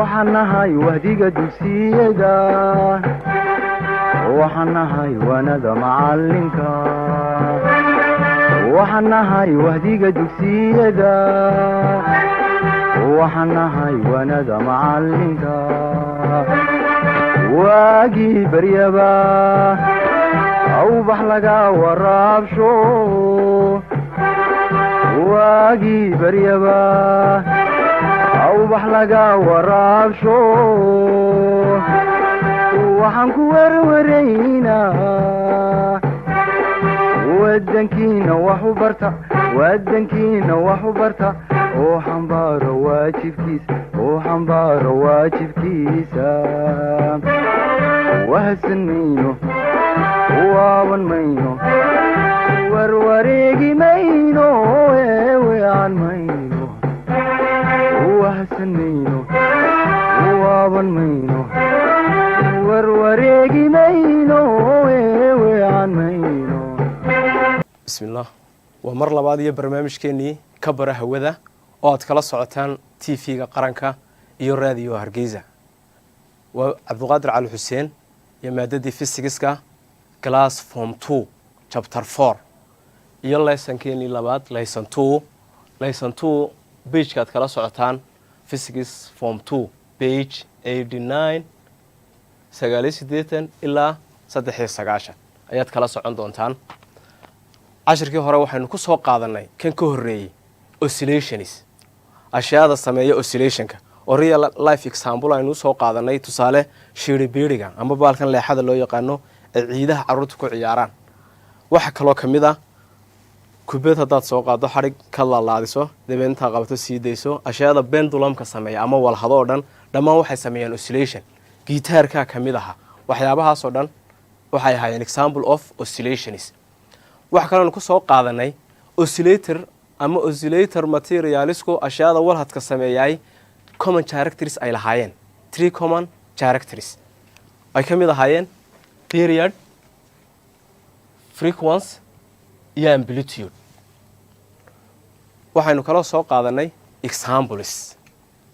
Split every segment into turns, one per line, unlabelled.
Waxaan nahay wahdiga dugsiyada, waxaan nahay waanada macalinka, waxaan nahay wahdiga dugsiyada, waxaan nahay waanada macalinka. Waagii baryaba awbax laga waraabsho, waagii baryaba awbax laga waraabsho. Waxaan ku werwaraynaa wadankiina wax u barta, wadankiina wax u barta, oo xambaaro waajibkiisa, oo xambaaro waajibkiisa. Wahsan mayno, waaban mayno, warwareegi mayno, eewean mayno. Wahsan mayno, waaban mayno, warwareegi mayno, eewean mayno.
Bismillaah. Waa mar labaad iyo barnaamijkeennii Ka Bara Hawada oo aad kala socotaan TV-ga Qaranka iyo Raadiyo Hargeysa. Waa Cabdiqaadir Cali Xuseen iyo maadadii physicska, class form 2, chapter 4 iyo lessonkeenii labaad, lesson 2. Lesson 2 pageka aad kala socotaan, physics form 2, page 89, 89 ilaa 93 ayaad kala socon doontaan. Cashirkii hore waxaynu ku soo qaadanay, kan ka horreeyey, oscillations, ashyaada sameeya oscillationka, oo real life example aynu usoo qaadanay, tusaale shiiribiiriga ama baalkan leexada loo yaqaano ay ciidaha carruurta ku ciyaaraan. Waxaa kaloo ka mid ah kubad haddaad soo qaado, xadhig ka laalaadiso, dabeed intaa qabato sii dayso. Ashyaada pendulumka sameeya ama walhado oo dhan, dhammaan waxay sameeyaan oscillation. Gitaarkaa ka mid aha. Waxyaabahaasoo dhan waxay ahaayeen example of oscillations. Waxa kaloonu ku soo qaadanay oscillator ama oscillator materialisku, ashyaada walhadka sameeyaay, common characters ay lahaayeen, three common characters ay ka mid ahaayeen period, frequency iyo amplitude. Waxaynu kaloo soo qaadanay examples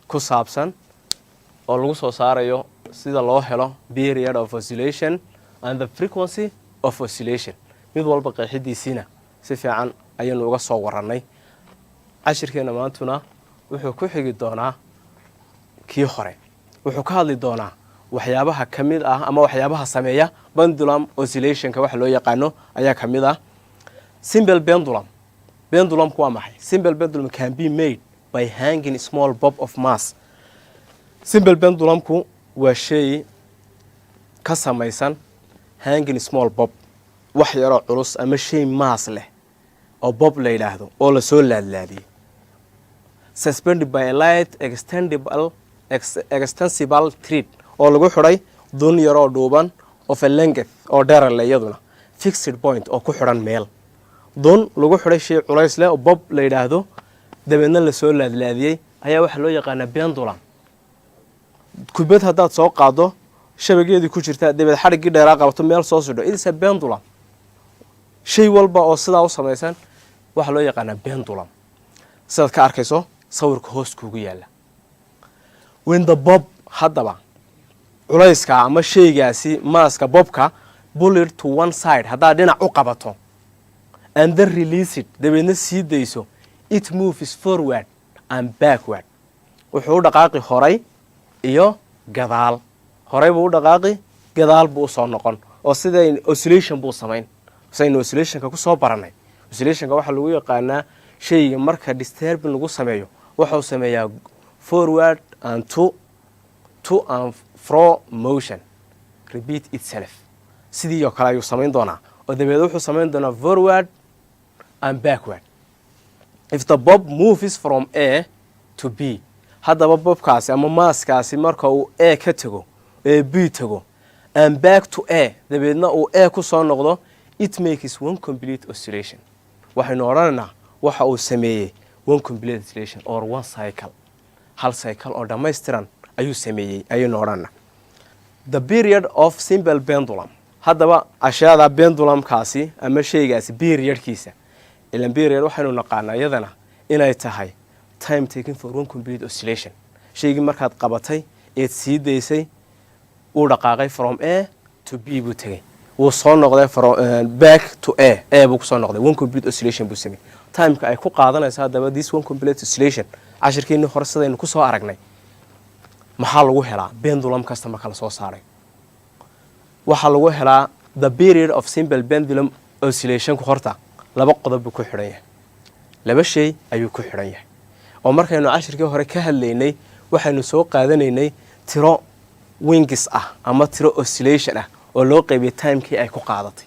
ku saabsan oo lagu soo saarayo sida loo helo period of oscillation and the frequency of oscillation. Mid walba qeexidiisiina si fiican ayaynu uga soo warannay. Cashirkeena maantuna wuxuu ku xigi doonaa kii hore. Wuxuu ka hadli doonaa waxyaabaha ka mid ah ama waxyaabaha sameeya pendulum oscillationka waxa loo yaqaano ayaa ka mid ah simple pendulum. Pendulumku waa maxay? Simple pendulum can be made by hanging small bob of mass. Simple pendulumku waa shay ka samaysan hanging small bob, wax yaroo culus ama shay mass leh oo bob la yidhaahdo oo lasoo laadlaadiyey, suspended by a light extensible thread, oo lagu xidhay dun yaroo dhuuban, of a length, oo dherale iyaduna, fixed point, oo ku xidhan meel. Dun lagu xidhay shay culays leh oo bob la yidhaahdo, dabeedna lasoo laadlaadiyey ayaa waxaa loo yaqaanaa pendulum. Kubad haddaad soo qaado, shabageedii ku jirta, dabeed xadhiggii dheeraa qabato, meel soo sidho, it's a pendulum. Shay walba oo sidaa u samaysan waxaa loo yaqaanaa pendulum, sidaad ka arkayso sawirka hoos kuugu yaalla. When the bob, haddaba culayska ama shaygaasi masska bobka, pulled to one side, haddaad dhinac u qabato, and then release it, dabeedna sii dayso, it moves forward and backward. Wuxuu u dhaqaaqi horay iyo gadaal. Horay buu u dhaqaaqi, gadaal buu usoo noqon, oo siday oscillation buu samayn, sidaynu oscillationka kusoo baranay. Oscillationka waxaa lagu yaqaanaa shayga marka disturbing lagu sameeyo, wuxuu sameeyaa forward and to and fro motion, repeat itself. Sidii oo kale ayuu samayn doonaa, oo dabeed wuxuu samayn doonaa forward and backward. If the bob moves from A to B, haddaba bobkaasi ama masskaasi marka uu A ka tago ee B tago and back to A, dabeedna uu A ku soo noqdo, it makes one complete oscillation. Waxaynu odhanaynaa waxa uu sameeyey one complete oscillation or one cycle, hal cycle oo dhammaystiran ayuu sameeyey ayaynu odhanaa. The period of simple pendulum, haddaba ashyaada pendulumkaasi ama shaygaasi periodkiisa, ilan period waxaynu naqaanaa iyadana inay tahay time taken for one complete oscillation, shaygii markaad qabatay Eed sii daysay, wuu dhaqaaqay, from A to B buu tegey, wuu soo noqday, from back to A, A buu kusoo noqday. One complete oscillation buu sameeyey. Timeka ay ku qaadanaysa haddaba this one complete oscillation, cashirkeennii hore sidaynu kusoo aragnay, maxaa lagu helaa pendulum kasta marka la soo saaray? Waxaa lagu helaa the period of simple pendulum oscillationku horta laba qodob buu ku xidhan yahay, laba shay ayuu ku xidhan yahay. Oo markaynu cashirkii hore ka hadlaynay, waxaynu soo qaadanaynay tiro swings ah ama tiro oscillation ah oo loo qaybiyay timekii ay ku qaadatay.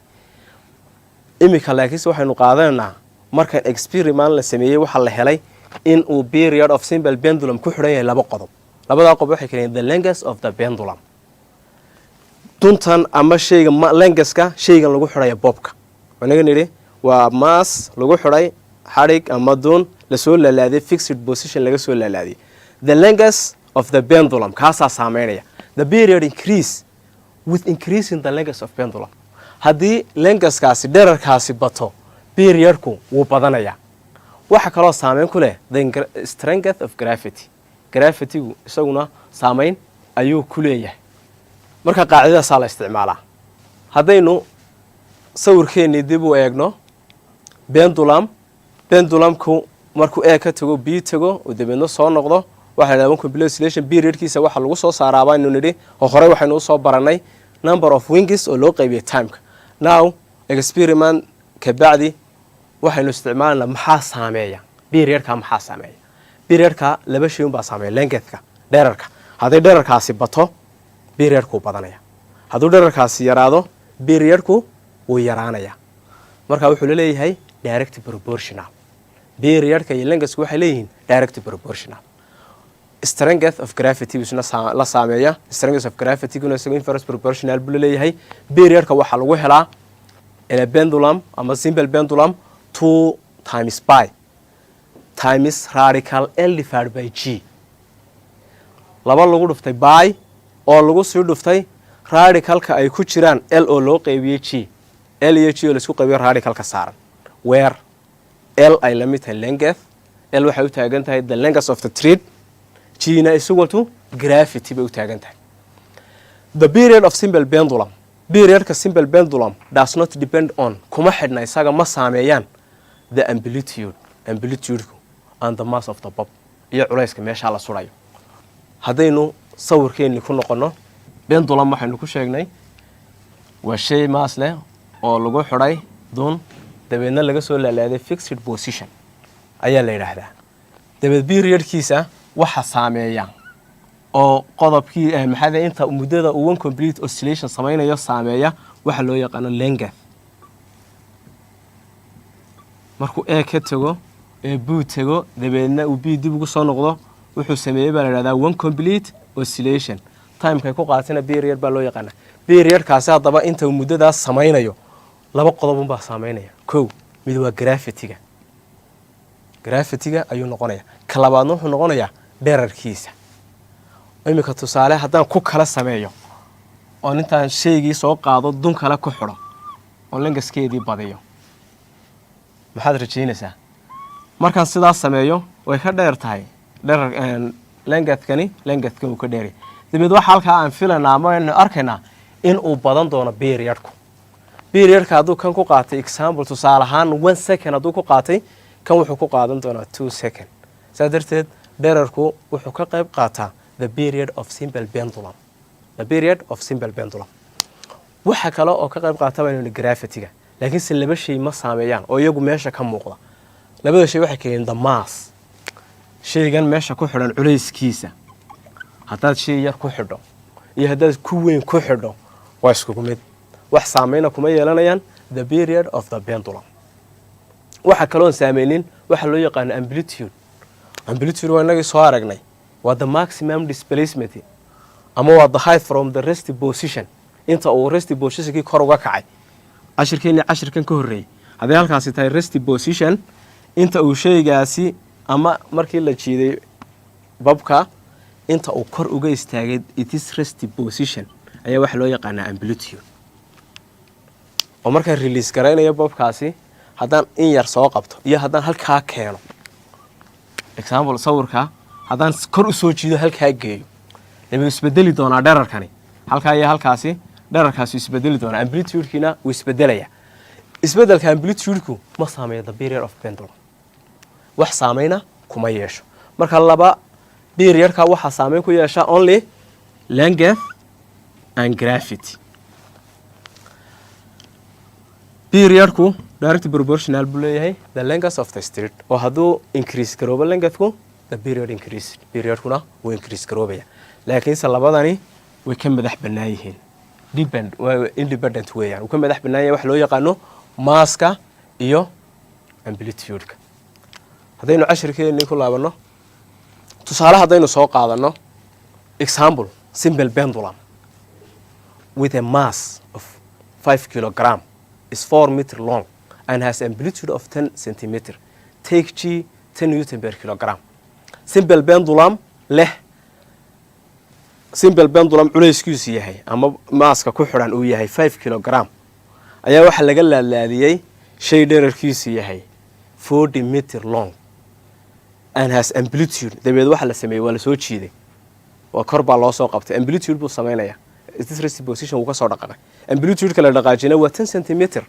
Iminka laakiinse waxaynu qaadanaynaa, markan experiment la sameeyey, waxaa la helay in uu period of simple pendulum ku xidhan yahay laba qodob. Labadaa qodob waxay keeneen the length of the pendulum, duntan ama shayga, lengthka shaygan lagu xidhaya bobka. Inaga nidhi waa mass lagu xidhay xadhig ama dun lasoo laalaaday, fixed position laga soo laalaadiyay. The length of the pendulum kaasaa saameynaya. The period increase with increasing the length of pendulum. Haddii lengthkaasi, dherarkaasi bato, periodku wuu badanayaa. Waxa kaloo saameyn ku leh the strength of gravity. Gravitygu isaguna saameyn ayuu ku leeyahay. Marka qaacidadaasaa la isticmaalaa. Haddaynu sawirkeennii dib u eegno, pendulum, pendulumku markuu A ka tago, B tago oo dabeedna soo noqdo, waxa la complete oscillation periodkiisa waxaa lagu soo saaraa baynu nidhi, oo horey waxaynu usoo baranay number of swings oo loo qaybiyay timeka. Now experiment kabacdi waxaynu isticmaalanaa maxaa saameeya periodka. Maxaa saameeya periodka? Laba shay unbaa saameeya: lengthka, dherarka. Hadday dherarkaasi bato, periodku badanaya. Hadduu dherarkaasi yaraado, periodku wuu yaraanaya. Marka wuxuu laleeyahay direct proportional. Periodka iyo lengthku waxay leeyihiin direct proportional. Strength of gravity isna la saameeya. Strength of gravity kuna isagu inverse proportional buu leeyahay. Periodka waxaa lagu helaa in a pendulum ama simple pendulum 2 times pi times radical L divided by g. Laba lagu dhuftay pi oo lagu sii dhuftay radicalka ay ku jiraan L oo loo qeybiyey g, L iyo g oo laisku qaybiyo radicalka saaran, where L ay la mid tahay length. L waxay u taagan tahay the length of the thread, g na is equal to gravity bay u taagan tahay. The period of simple pendulum, periodka simple pendulum does not depend on, kuma xidhna, isaga ma saameeyaan the amplitude, amplitudeku, and the mass of the bob, iyo culayska meeshaa la surayo. Haddaynu sawirkeenni ku noqonno, pendulum waxaynu ku sheegnay waa shay mass leh oo lagu xidhay dun, dabeedna laga soo laalaaday fixed position ayaa la yidhaahdaa. Dabeed periodkiisa waxa saameeya oo qodobkii maxaa inta muddada uu one complete oscillation samaynayo saameeya waxa loo yaqaano length. Markuu A ka tago ee B tago, dabeedna uu B dib ugu soo noqdo, wuxuu sameeyey baa la yidhahdaa one complete oscillation. Timekay ku qaatayna period baa loo yaqaana. Periodkaasi haddaba inta uu muddadaas samaynayo laba qodob unbaa saameynaya. Kow, mid waa gravityga, gravityga ayuu noqonaya. Ka labaadna wuxuu noqonayaa dherarkiisa. Iminka tusaale haddaan ku kala sameeyo oon intaan shaygii soo qaado dun kale ku xidho oon lengthkeedii badiyo, maxaad rajaynaysaa? Markaan sidaas sameeyo, way ka dheer tahay dherar lengthkani, lengthkan uu ka dheeray. Dabeed waxa halkaa aan filanaa ama aynu arkaynaa in uu badan doono periodku. Periodka hadduu kan ku qaatay, example, tusaale ahaan, 1 second hadduu ku qaatay, kan wuxuu ku qaadan doonaa 2 second. Saas darteed dherarku wuxuu ka qayb qaataa the period of simple pendulum. The period of simple pendulum waxa kale oo ka qayb qaata baynu gravityga, laakiinse laba shay ma saameeyaan oo iyagu meesha ka muuqda. Labada shay waxay keeneen the mass, shaygan meesha ku xidhan culayskiisa. Haddaad shay yar ku xidho iyo haddaad ku weyn ku xidho, waa iskugu mid, wax saameyna kuma yeelanayaan the period of the pendulum. Waxa kaloon saameynin waxa loo yaqaano amplitude. Amplitude waa inagii soo aragnay, waa the maximum displacement ama waa the height from the rest position, inta uu rest positionkii kor uga kacay. Cashirkeenii cashirkan ka horreeyey, hadday halkaasi tahay rest position, inta uu shaygaasi ama markii la jiiday bobka inta uu kor uga istaagay its rest position ayaa waxaa loo yaqaanaa amplitude. Oo markaan release garaynayo bobkaasi, haddaan in yar soo qabto iyo haddaan halkaa keeno, example sawirka, haddaan kor usoo jiido halkaa geeyo, Dabeed isbedeli doonaa dherarkani halkaa iyo halkaasi, dherarkaasi isbedeli doonaa, amplitude-kiina wuu isbedelaya. Isbedelka amplitude-ku ma saameeyo the period of pendulum, wax saameyna kuma yeesho. Marka laba periodka waxaa saameyn ku yeesha only length and gravity. Periodku direct proportional buu leeyahay the length of the string, oo hadduu increase garoobo lengthku, the period increase, periodkuna wuu increase garoobaya. Laakiinse labadani way ka madax bannaan yihiin, depend independent weeyaan, wuu ka madax bannaan yahay wax loo yaqaano masska iyo amplitude-ka. Haddaynu cashirkeennii ku laabanno, tusaale haddaynu soo qaadanno, example, simple pendulum with a mass of 5 kilogram is 4 meter long and has amplitude of 10 centimeter. Take g 10 newton per kilogram. Simple pendulum leh, simple pendulum culayskiisu yahay ama masska ku xidhan uu yahay 5 kilogram ayaa waxaa laga laadlaadiyey shay dherarkiisu yahay 40 meter long and has amplitude. Dabeed waxa la sameeyey, waa la soo jiiday, waa kor baa loo soo qabtay, amplitude buu sameynaya. This rest position wuu ka soo dhaqaaqay, amplitude-ka la dhaqaajina waa 10 centimeter.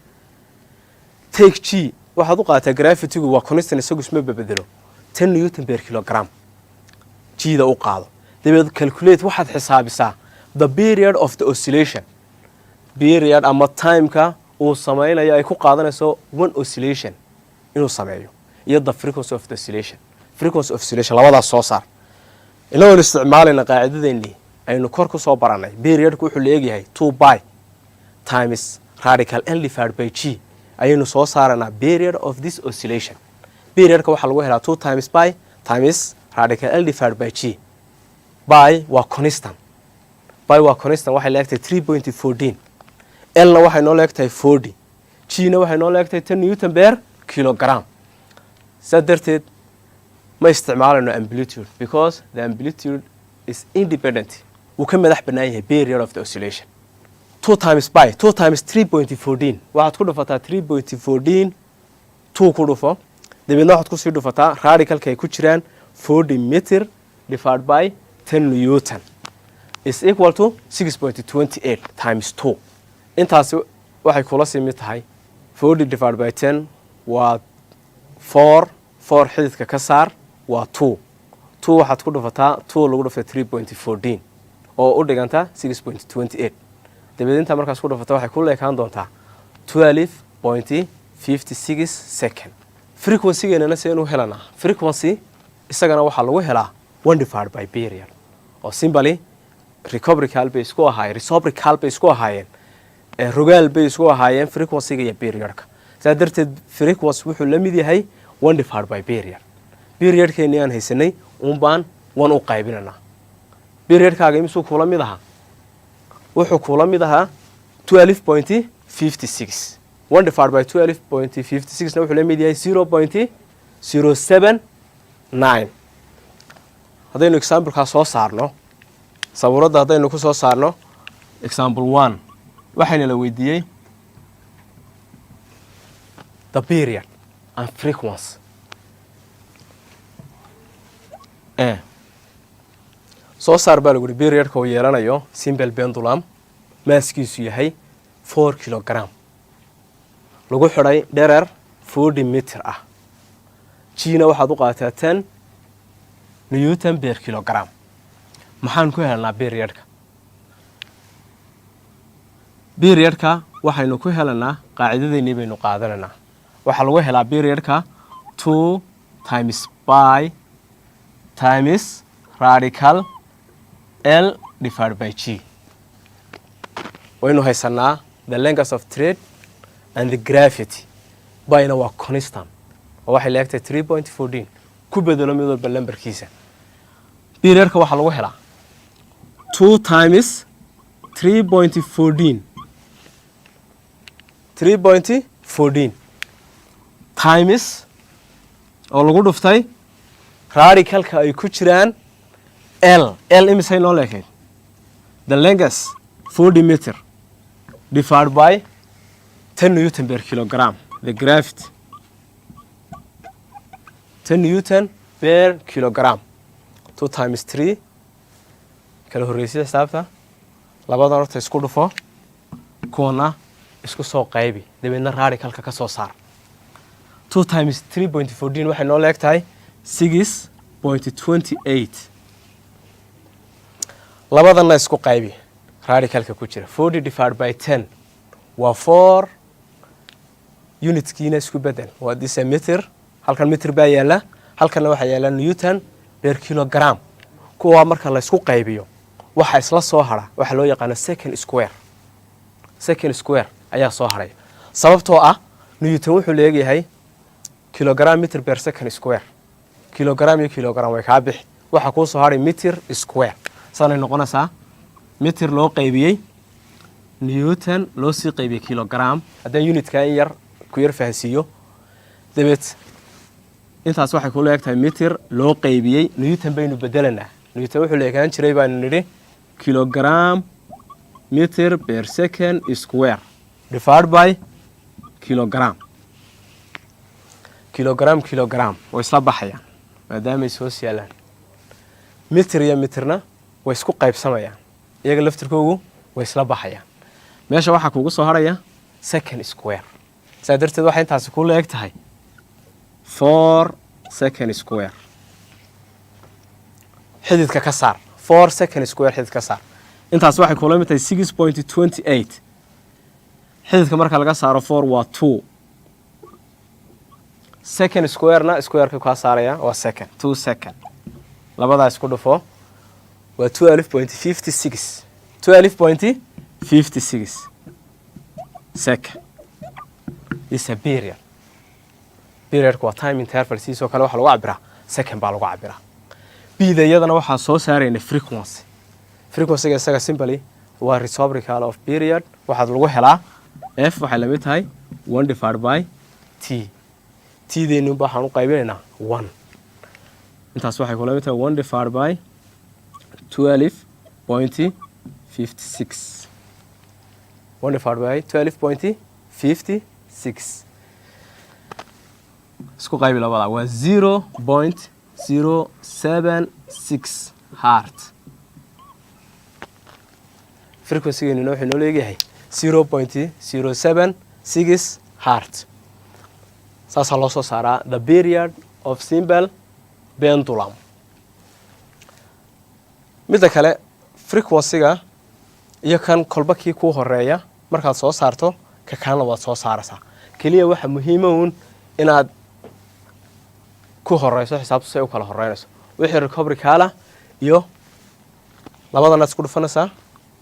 Take g, waxaad u qaataa gravity-gu waa constant, isagu isma bedelo, 10 newton per kilogram g-da u qaado. Dabeed calculate, waxaad xisaabisaa the period of the oscillation, period ama timeka uu sameynayo ay ku qaadanayso one oscillation inuu sameeyo, iyo the frequency of the oscillation, frequency of oscillation, labadaas soo saar. Inagoon isticmaalayna qaacidadeennii aynu kor ku soo barannay, periodku wuxuu la egyahay two pi times radical L divided by g, ayaynu soo saaranaa period of this oscillation. Periodka waxaa lagu helaa two times pi times radical L divided by g. Pi waa constant, pi waa constant, waxay leegtahay 3.14. Lna waxay noo leegtahay 40, g na waxay noo leegtahay 10 newton per kilogram. Saa darteed ma isticmaalayno amplitude because the amplitude is independent, wuu ka madax bannaan yahay period of the oscillation. Two times pi, two times 3.14, waxaad ku dhufataa 3.14, two ku dhufo, dabeedna waxaad kusii dhufataa radicalka ay ku jiraan 40 meter divided by 10 newton is equal to 6.28 times two. Intaasi waxay kula sii mid tahay 40 divided by 10 waa four, four xididka ka saar, waa two. Two waxaad ku dhufataa two lagu dhuftay 3.14 oo u dhiganta 6.28. Dabeed intaa markaas ku dhufata waxay ku leekaan doontaa 12.56 second. Frequency-geenana seenu helanaa? Frequency isagana waxaa lagu helaa one divided by period, oo simply reciprocal bay isku ahaayeen, reciprocal bay isku ahaayeen, rogaal bay isku ahaayeen frequency-ga iyo periodka. Saa darteed frequency wuxuu la mid yahay one divided by period. Periodkeennii aan haysanay un baan one u qaybinanaa. Periodkaaga imisuu kula mid ahaa? Wuxuu kula mid ahaa 12.56. One divided by 12.56 na wuxuu la mid yahay 0.079. Haddaynu examplekaa soo saarno, sabuuradda haddaynu ku soo saarno example one, waxayna la weydiiyey the period and frequency. Soo saar baa lagu yidhi periodka uu yeelanayo simple pendulum masskiisu yahay 4 kilogram, lagu xidhay dherer 40 meter ah, g-na waxaad u qaataa 10 newton per kilogram. Maxaan ku helnaa periodka? Periodka waxaynu ku helanaa qaacidadeennii baynu qaadanaynaa. Waxaa lagu helaa periodka two times pi times radical L divided by g. Waynu haysanaa the length of thread and the gravity. Pi-na waa constant oo waxay leegtahay 3.14. Ku bedelo mid walba lambarkiisa. Periodka waxaa lagu helaa two times 3.14, 3.14 times oo lagu dhuftay radicalka ay ku jiraan L. L imisay noo leekayd? The length 40 meter divided by 10 newton per kilogram, the gravity 10 newton per kilogram. Two times three. Kala horreysay xisaabta, labadan horta isku dhufo, kuwana isku soo qaybi, dabeedna radicalka ka soo saar. 2 times 3.14 waxay noo leeg tahay 6.28. Labadanna isku qaybi, radicalka ku jira. 40 divided by 10 waa 4. Unitkiina isku bedel, waa decimeter. Halkan meter baa yaala, halkanna waxaa yaala newton per kilogram. Kuwaa marka la isku qaybiyo, waxa isla soo hara waxaa loo yaqaano second square. Second square ayaa soo haray, sababtoo ah newton wuxuu leegyahay kilogram meter per second square. Kilogram iyo kilogram way kaa bixi, waxaa kuu soo haray meter square. Saanay noqonaysaa: meter loo qaybiyey newton loo sii qaybiyey kilogram. Haddaan unitka in yar ku yar fahansiiyo, dabeed intaas waxay ku leeg tahay meter loo qaybiyey newton baynu bedelanaa. Newton wuxuu leekaan jiray, baanu nidhi, kilogram meter per second square divided by kilogram. Kilogram kilogram way isla baxayaan maadaamay soo yaalaan. Mitir iyo mitirna way isku qaybsamayaan, iyaga laftirkoogu way isla baxayaan. Meesha waxaa kugu soo harhaya second square. Saa darteed waxay intaasi ku leeg tahay 4 second square. Xididka ka saar 4 second square, xidid ka saar. Intaas waxay kula mid tahay 6.28. Xididka marka laga saaro four, waa 2. Second squarena squareka kaa saaraya, waa second, 2 second. Labadaa isku dhufo, waa 12.56, 12.56 second is a period. Periodku waa time interval. Sidiisoo kale waxaa lagu cabiraa second baa lagu cabiraa. Bida iyadana waxaa soo saarayna frequency. Frequencyga isaga simply waa reciprocal of period. Waxaad lagu helaa f waxay lamid tahay one divided by t. Tdeenunba waxaan u qaybinaynaa one. Intaas waxay kula mid tahay one divided by 12.56, one divided by 12.56. Isku qaybi labada, waa 0.076 hertz. Frequencygeennuna wuxuu noo leeyahay 0.076 hertz. Saasaa loo soo saaraa the period of simple pendulum. Midda kale, frequencyga iyo kan kolba kii kuu horeeya markaad soo saarto, ka kalena waad soo saaraysaa. Keliya waxa muhiima uun inaad ku horeyso xisaabtu say u kala horeynayso. Wixii reciprocal iyo labadanaad isku dhufanaysaa.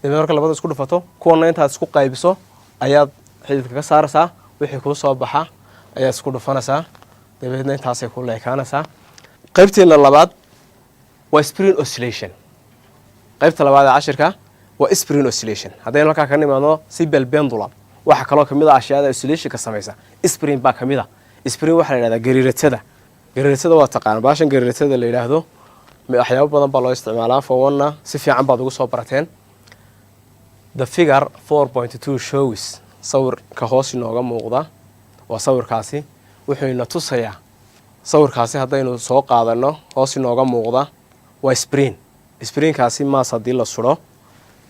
Dabeed marka labada isku dhufato, kuwana intaad isku qaybiso ayaad xididka ka saaraysaa. Wixii kuu soo baxa ayaad isku dhufanaysaa, dabeedna intaasay ku leekaanaysaa. Qaybteena labaad waa spring oscillation. Qaybta labaad ee cashirka waa spring oscillation. Haddaynu halkaa ka nimaadno simple pendulum, waxaa kaloo kamid a ashyaada oscillationka samaysa spring baa kamid a. Spring waxaa la yidhahdaa gariiratada. Gariiratada waa taqaana. Baashan gariiratada la yidhaahdo waxyaabo badan baa loo isticmaalaa. Form one-na si fiican baad ugu soo barateen. The figure 4.2 shows, sawirka hoos inooga muuqda waa sawirkaasi. Wuxuu ina tusayaa sawirkaasi, haddaynu soo qaadano, hoos inooga muuqda waa spring. Springkaasi mass haddii la suro,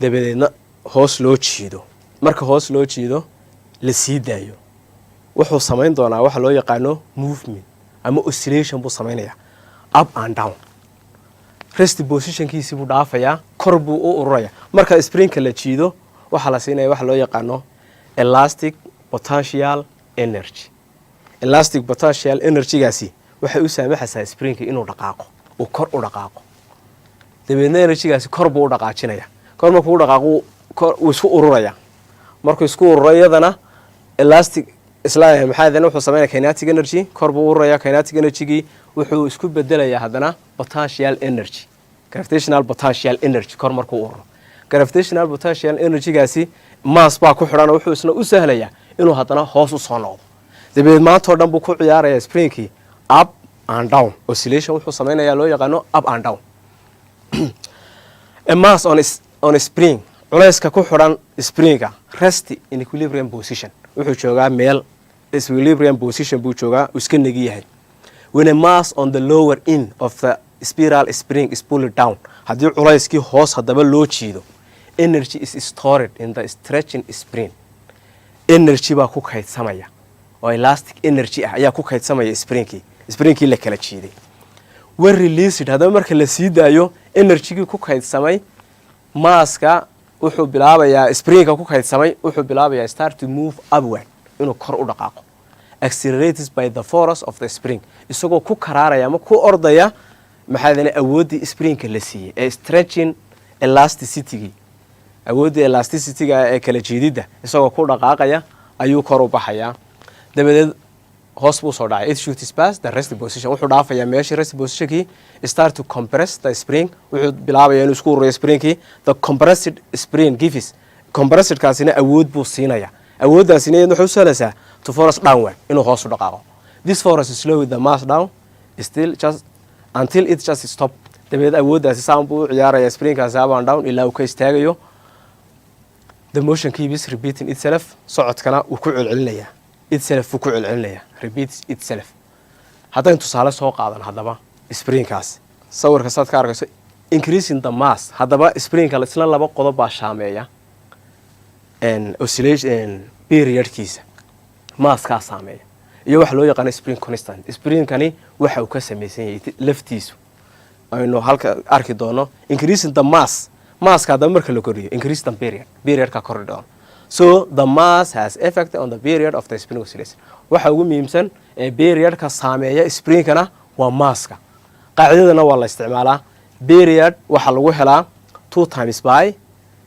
dabadeedna hoos loo jiido, marka hoos loo jiido la sii daayo, wuxuu samayn doonaa waxa loo yaqaano movement ama oscillation buu samaynayaa, up and down. Rest positionkiisii buu dhaafayaa, kor buu u ururaya. Marka springka la jiido, waxaa la siinaya waxa loo yaqaano elastic potential energy. Elastic potential energygaasi waxay u saamaxaysaa springka inuu dhaqaaqo, uu kor u dhaqaaqo. Dabeedna energygaasi kor buu u dhaqaajinaya. Kor markuu u dhaqaaqo, kor wuu isku ururaya. Markuu isku ururo, iyadana elastic isla maxaa hadana wuxuu sameynaya kinetic energy. Kor buu ururaya, kinetic energygii wuxuu isku bedelayaa haddana potential energy, gravitational potential energy. Kor markuu ururo, gravitational potential energygaasi mass baa ku xidhan oo wuxuu isna u sahlayaa inuu haddana hoos u soo noqdo. Dabeed maanta oo dhan buu ku ciyaaraya springkii up and down oscillation. Wuxuu samaynayaa loo yaqaano up and down. A mass on a spring, culayska ku xidhan springa, rest in equilibrium position, wuxuu joogaa meel equilibrium position buu joogaa, uu iska negi yahay. When a mass on the lower end of the spiral spring is pulled down, Haddii culayskii hoos haddaba loo jiido, energy is stored in the stretching spring. Energy baa ku kaydsamaya oo elastic energy ah ayaa ku kaydsamaya springkii la kala jiiday. When released, haddaba marka la sii daayo, energygii ku kaydsamay masska wuxuu bilaabayaa, springka ku kaydsamay wuxuu bilaabayaa start to move upward, inuu kor u dhaqaaqo, accelerated by the force of the spring, isagoo ku karaaraya ama ku ordaya, maxaa dane, awooddii springka la siiyey ee stretching elasticitygii, awooddii elasticityga ee kala jiididda isagoo ku dhaqaaqaya ayuu kor u baxayaa. Dabadeed hoos buu soo dhacay. It shoots past the rest position, wuxuu dhaafayaa meeshii rest positionkii. Start to compress the spring, wuxuu bilaabaya inuu isku ururiyo springkii. The compressed spring gives, compressedkaasina awood buu siinaya. Awooddaasina iyadna waxay u sahlaysaa to force downward, inuu hoos u dhaqaaqo. This force slow the mass down still just until it just stop. Dabadeed awooddaasi saan buu u ciyaaraya springkaasi up and down ilaa uu ka istaagayo. The motion keeps repeating itself, socodkana wuu ku celcelinayaa, itself wuu ku celcelinayaa, repeats itself. Haddaynu tusaale soo qaadan haddaba springkaas, sawirka saad ka arkayso, increasing the mass. Haddaba springka isla laba qodob baa saameeya oscillation periodkiisa: masskaa saameeya iyo waxa loo yaqaano spring constant. Springkani waxa uu ka samaysan yahay laftiisu aynu halka arki doono. Increasing the mass, masska haddaba marka la kordhiyo, increase the period, periodka kordhi doono. So the mass has effect on the period of the spring oscillation. Waxa ugu muhiimsan ee periodka saameeya springkana waa masska. Qaacidadana waa la isticmaalaa. Period waxaa lagu helaa two times pi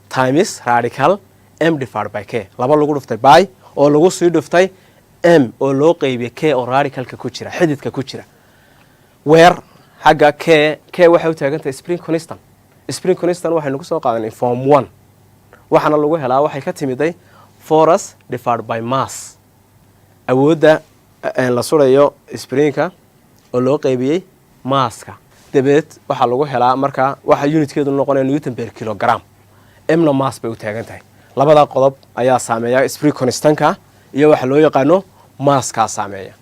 times radical m divided by k, laba lagu dhuftay pi oo lagu sii dhuftay m oo loo qeybiyey k oo radicalka ku jira, xididka ku jira, where xagga k, k waxay u taagan tahay spring constant. Spring constant waxaynu kusoo qaadanay form one. Waxaana lagu helaa, waxay ka timiday force divided by mass, awoodda la surayo springka oo loo qeybiyey masska. Dabeed waxaa lagu helaa markaa waxa unitkeedu noqonaya newton per kilogram. Mna mass bay u taagan tahay. Labada qodob ayaa saameeya, spring constantka iyo waxa loo yaqaano masskaa saameeya.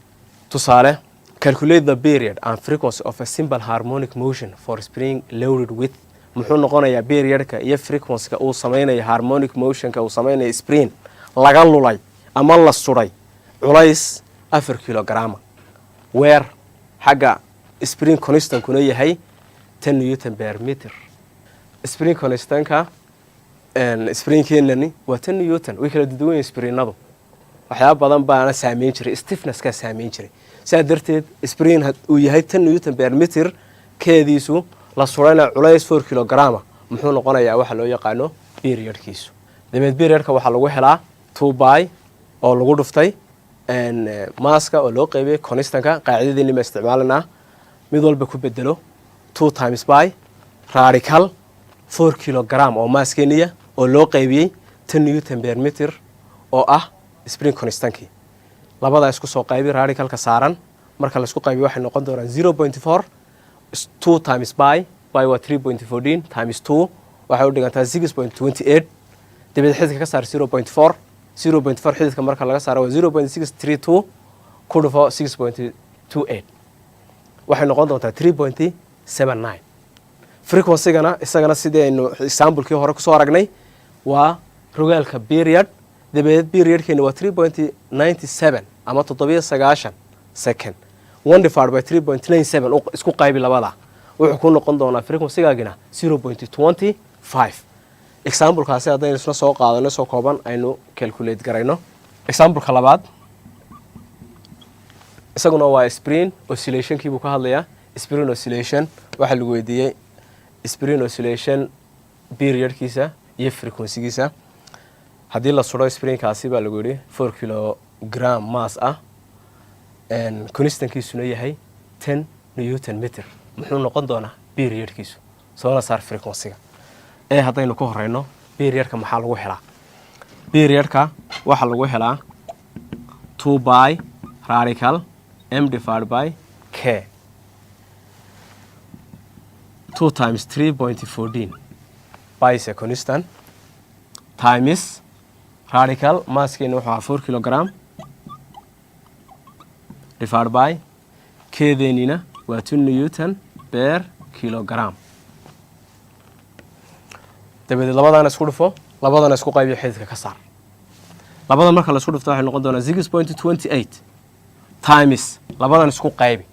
Tusaale: calculate the period and frequency of a simple harmonic motion for spring loaded with. Muxuu noqonayaa periodka iyo frequencyga uu samaynayo harmonic motionka uu samaynayo spring laga lulay ama la suray culays 4 kilograma, where xagga spring constantkuna yahay 10 newton per meter? Spring constantka springkeenani waa 10 newton. Way kala duwan yihiin springnadu, waxyaaba badan baana saameyn jiray, stiffnesskaa saameyn jiray. Sidaa darteed spring uu yahay 10 newton per meter keediisu, la surayna culays 4 kilograma, muxuu noqonayaa waxa loo yaqaano periodkiisu? Dabeed periodka waxaa lagu helaa two pi oo lagu dhuftay masska oo loo qeybiyey constantka. Qaacidadeeni ma isticmaalanaa? Mid walba ku bedelo. Two times pi radical 4 kilogram oo masskeeniya oo loo qeybiyey 10 newton per meter oo ah spring constantkii. Labadaa isku soo qaybi radicalka saaran. Marka laisku qaybiyo waxay noqon doonaan 0.4. Two times pi, pi waa 3.14, times two waxay u dhigantaa 6.28. Dabeed xididka ka saar 0.4. 0.4 xididka marka laga saaro waa 0.632. Ku dhufo 6.28, waxay noqon doontaa 3.79. Frequencygana isagana sidii aynu examplekii hore kusoo aragnay waa rogaalka period. Dabadeed periodkeena waa 3.97 ama 97 second. One divided by 3.97, isku qaybi labada, wuxuu ku noqon doonaa frequencygaagina 0.25. Examplekaasi haddaynu isna soo qaadano, soo kooban aynu calculate garayno. Exampleka labaad isaguna waa spring oscillationkii buu ka hadlayaa. Spring oscillation waxaa lagu weydiiyey spring oscillation periodkiisa iyo frequencygiisa. Haddii la suro springkaasi baa lagu yidhi 4 kilogram mass ah, constantkiisuna yahay 10 newton meter, muxuu noqon doonaa periodkiisu? Soona saar frequencyga. Ee haddaynu ku horeyno, periodka maxaa lagu helaa? Periodka waxaa lagu helaa two pi radical m divided by k. Two times 3.14, pi is a constant, times radical masskeena wuxuu ahaa 4 kilogram, divided by keedeenina waa 2 newton per kilogram. Dabadeed labadana isku dhufo, labadana isku qaybiyo, xididka ka saar. Labada marka la isku dhufto waxay noqon doonaa 6.28 times, labadan isku qaybi,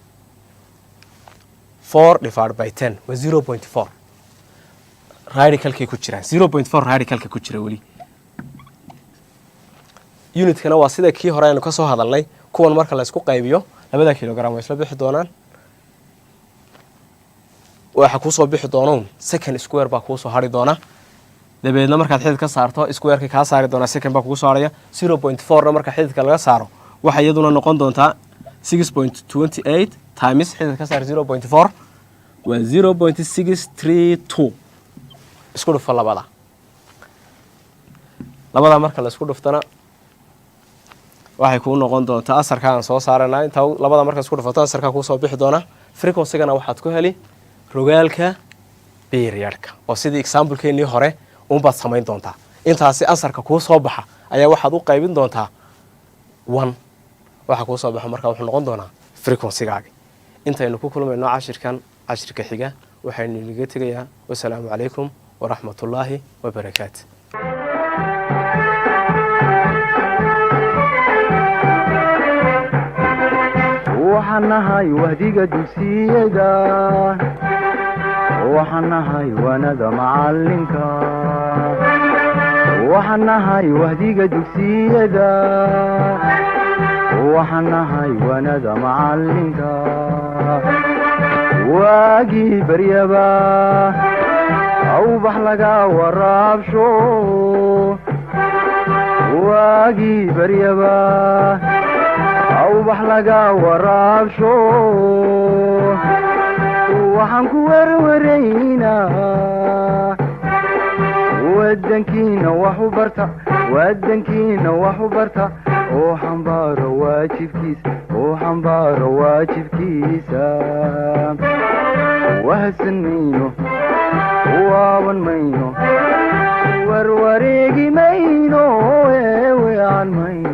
4 divided by 10 waa 0.4. Radicalkay ku jiraan, 0.4 radicalka ku jira weli. Unitkana waa sida kii hore aynu ka soo hadalnay. Kuwan marka la isku qaybiyo, labada kilogram way isla bixi doonaan. Waxa kuusoo bixi doonoon second square baa kuusoo hari doona. Dabeedna markaad xidid ka saarto, squareka kaa saari doonaa, second baa kugu soo haraya. 0.4 na marka xididka laga saaro, waxay iyaduna noqon doontaa 6.28 times, xidid ka saar 0.4, waa 0.632. Isku dhufo labada. Labada marka la isku dhuftana waxay kuu noqon doontaa answerka aan soo saarana. Intaa labada marka isku dhufato, answerkaa kuusoo bixi doona. Frequencygana waxaad ku heli rogaalka periodka, oo sidii examplekeenii hore uunbaad samayn doontaa. Intaasi answerka kuu soo baxa ayaa waxaad u qaybin doontaa one. Waxa kuu soo baxa markaa wuxuu noqon doonaa frequencygaagi. Intaynu ku kulmayno cashirkan cashirka xiga, waxaynu inaga tegayaa wasalaamu calaykum waraxmatullaahi wabarakaatu.
Waxaan nahay wahdiga dugsiyada, waxaan nahay waanada macalinka, waxaan nahay wahdiga dugsiyada, waxaan nahay waanada macalinka. Waagii baryaba awbax laga waraabsho, waagii baryaba awbax laga waraabsho, waxaan ku werwaraynaa wadankiina wax u barta, wadankiina wax u barta, oo xambaaro waajibkiisa, oo xambaaro waajibkiisa. Wahsan mayno, waaban mayno, warwareegi mayno, eewean mayno.